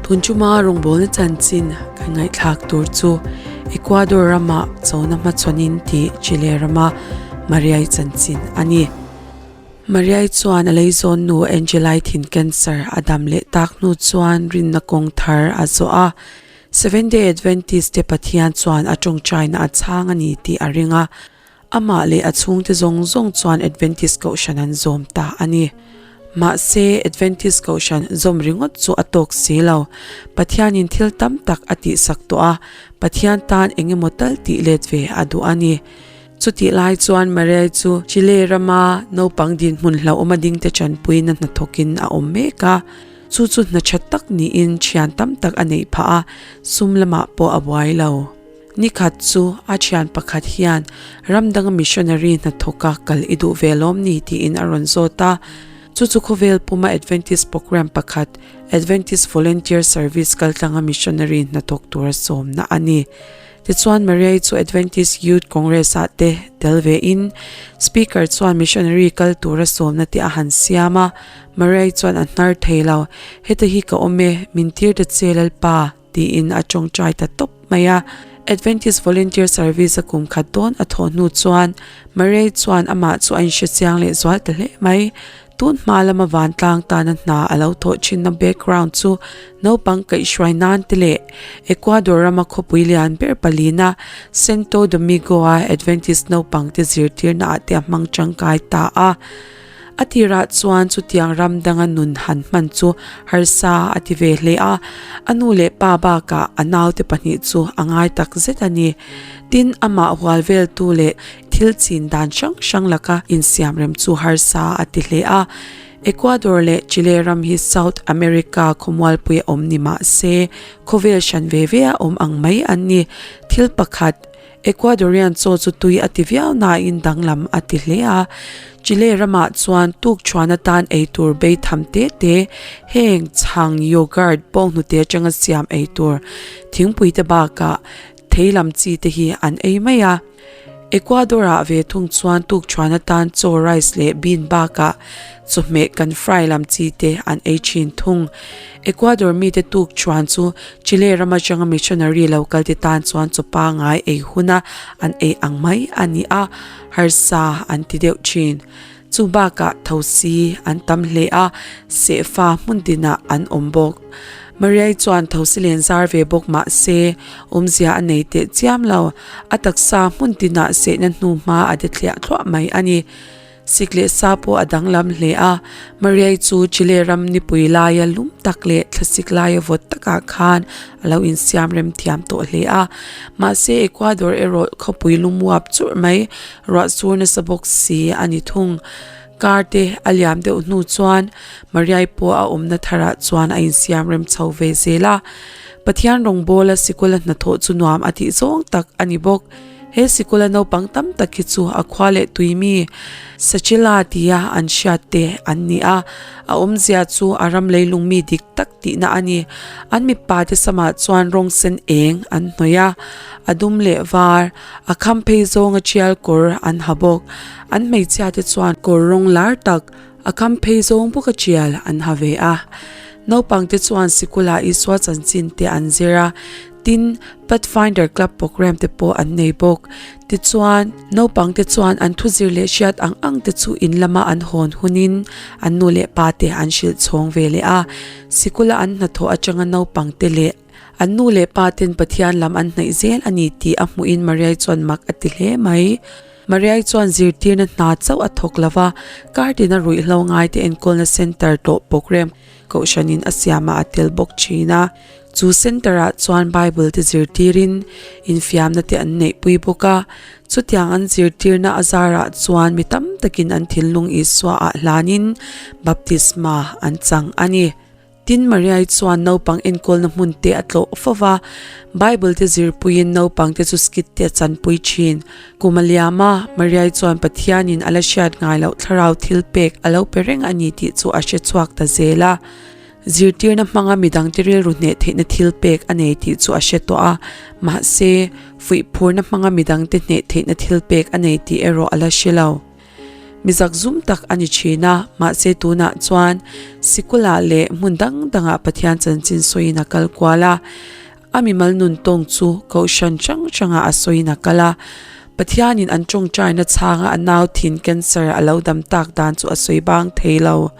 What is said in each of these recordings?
Tun chuma rawngbawlna chanchin kan ngaihthlak tur chu Ecuador rama chona hmachhawnin tih Chile rama Mariai chanchin a ni. Mariai chuan a leizawn nu Angelai thin cancer a dam leh tak hnu chuan rinna kawng thar a zawh a. Seventh Day Adventist te Pathian chuan a tawngtaina a chhang a ni tih a ring a. Amah leh a chhungte zawng zawng chuan Adventist Kohhran an zawm ta a ni. Mahse, Adventist Kohhran zawm ringawt chu a tawk si lo. Pathianin thil tam tak a tihsak tawh a, Pathian tan eng emaw tal tih let ve a duh a ni. Chutih lai chuan Mariai chu Chile rama naupang dinhmun hlauhawm a dingte tanpuina hnathawkin a awm mek a. Chu chu hna tha tak niin thian tam tak a neih phah a, sum lamah pawh a buai lo. Nikhat chu a thian pakhat hian ram danga missionary hnathawka kal i duh ve lawm ni tiin a rawn zawt a. Chu chu khawvel puma Adventist program pakhat Adventist Volunteer Service kaltlanga missionary hnathawk tura sawmna a ni. Tichuan Mariai chu Adventist Youth Congress ah te tel ve in Speaker chuan missionary kal tura sawmna te a han siam a. Mariai chuan a hnar thei lo, Heta hi ka awm e, min tir ta che Lalpa. tiin a tawngtai ta tawp mai a. Adventist Volunteer Service a kum khat dawn a thawh hnu chuan Murray chuan amah chu a inhre chiang leh zual ta hle mai. Tun hma lama vantlang tana hna a lo thawh thinna background chu naupang kaihhruai nan te leh Ecuador rama khawpui lian ber palina Santo Domingo-a Adventist naupang te zirtirna ah te a hmang tangkai ta a. A tirah chuan chutiang ram danga nun han hman chu harsa a ti ve hle a, a nu leh pa bakah a naute pahnih chu a ngai tak zet a ni. Tin, amah hual veltu leh thil chin dan hrang hrang laka insiam rem chu harsa a ti hle a. Ecuador leh Chile ram hi South America khawmualpui a awm ni mah se, khawvel hran ve ve a awm ang mai an ni. Thil pakhat. Ecuadorian chaw chu tui a ti viau nain danglam a ti hle a. Chile ramah chuan tukṭhuan atan ei tur bei tham te te, heng chhang, yogurt, bawnghnute atanga siam ei tur, thingpui te bakah thei lam chi te hi an ei mai a. Ecuador-ah ve thung chuan tukṭhuan atan chaw rice leh bean bakah chawhmeh kan fry lam chi te an ei thin thung. Ecuador mite tuk chuan chu Chile ram atanga missionary lo kal te tan chuan chaw pangai ei huna an ei ang mai a ni a, harsa an ti deuh thin. Chu bakah thosi an tam hle a, sehfa hmun tinah an awm bawk. Mariai chuan thosi len zar ve bawk mah se, awmzia a nei teh chiam lo, a taksa hmun tinah sehna hnu hma a de thliah thluah mai a ni. Sik leh sa pawh a danglam hle a, Mariai chu Chile ram nipui laia lum tak leh thlasik laia vawt takah khan a lo insiam rem thiam tawh hle a. Mahse, Ecuador erawh khawpui lum uap churh mai, ruah sur nasa bawk si a ni thung. Car te a liam deuh hnu chuan Mariai pawh a awmna tharah chuan a insiam rem chho ve zel a. Pathian rawngbawla sikula hnathawh chu nuam a tih zawng tak a ni bawk. He sikula naupang tam tak hi chu a khua leh tui mi Sachila tia an hriat te an ni a, a awmzia chu a ram leilung mi dik tak tihna a ni. An mipa te samah chuan rawng sen eng an hnawih a, a dum leh var, a kham phei zawnga tial kawr an ha bawk. An hmeichhia te chuan kawr rawng lar tak, a kham phei zawng bawka tial an ha ve a. Naupang te chuan sikula Isua chanchin te an zir a, Tin, Pathfinder Club programme te pawh an nei bawk. Tichuan, naupang te chuan an thuzir leh hriat ang ang te chu in lama an hawn hunin an nu leh pa te an hrilh chhawng ve leh a. Sikula an hnathawh atanga naupang te leh an nu leh pa ten Pathian lam an hnaih zel a ni tih a hmuhin Mariai chuan mak a ti hle mai. Mariai chuan zirtirna hna chauh a thawk lo va, kar tina ruihhlo ngaite enkawlna centre tlawh programme kohhranin a siamah a tel bawk thin a. Chu centre ah chuan Bible te zirtirin infiamna te an neihpui bawk a, chutiang an zirtirna a zarah chuan mi tam takin an thinlung Isua ah hlanin baptisma an chang a ni. Tin Mariai chuan naupang enkawlna hmun te a tlawh fo va, Bible te zirpuiin naupang te chu skit te a chanpui thin. Kum a liam a, Mariai chuan Pathianin a la hriat ngai loh thlarau thil pek a lo pe reng a ni tih chu a hre chhuak ta zel a. Zirtirna hmanga midangte rilru hneh theihna thil pek a nei tih chu a hre tawh a, mahse, fuihphurna hmanga midangte hneh theihna thil pek a nei tih erawh a la hre lo. Mi zakzum tak a ni thin a, mahse tunah chuan sikulah leh hmun dang dangah Pathian chanchin sawiin a kal kual a. A mimal nun tawng chu kohhran hrang hrangah a sawiin a kal a. Pathianin an tawngtaina chhanga a nau thin cancer a lo dam tak dan chu a sawi bang thei lo.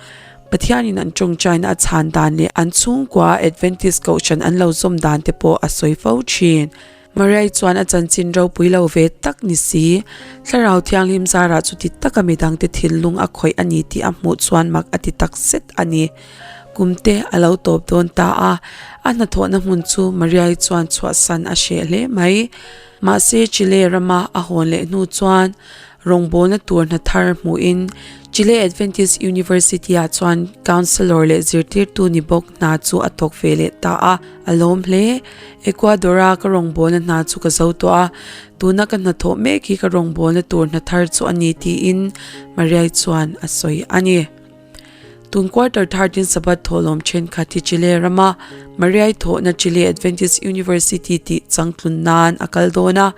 Pathianin an tawngtaina a chhan dan leh an chhungkua Adventist kohhran an lo zawm dan te pawh a sawi fo thin. Mariai chuan a chanchin ropui lo ve tak ni si, Thlarau Thianghlim zarah chuti taka midangte thinlung a khawih a ni tih a hmuh chuan mak a ti tak zet a ni. Kum te a lo tawp dawn ta a, a hnathawhna hmun chu Mariai chuan chhuahsan a hreh hle mai. Mahse Chile rama a hawn leh hnu chuan rawngbawlna tur hna thar hmuhin Chile Adventist University-ah chuan Counsellor leh zirtirtu ni bawk hna chu a thawk ve leh ta a, a lawm hle. Ecuador-a ka rawngbawlna hna chu ka zo tawh a, tuna ka hnathawh mek hi ka rawngbawlna tur hna thar chu a ni tiin Mariai chuan a sawi a ni. Tun quarter 13 Sabbath thawhlawm thenkhat hi Chile rama Mariai thawhna Chile Adventist University tih changtlun nan a kal dawn a.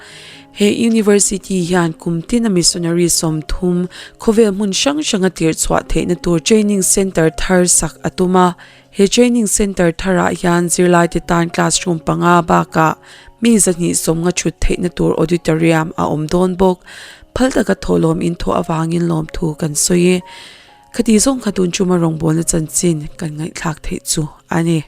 He university hian kum tina missionary 30 khawvel hmun hrang hranga tirh chhuah theihna tur training centre thar sak a tum a. He training centre tharah hian zirlaite tan classroom panga bakah mi 250 thut theihna tur auditorium a awm dawn bawk. Phal taka thawhlawm inthawh avangin lawmthu kan sawi. Khati zawng kha tun chuma rawngbawlna chanchin kan ngaihthlak theih chu a ni.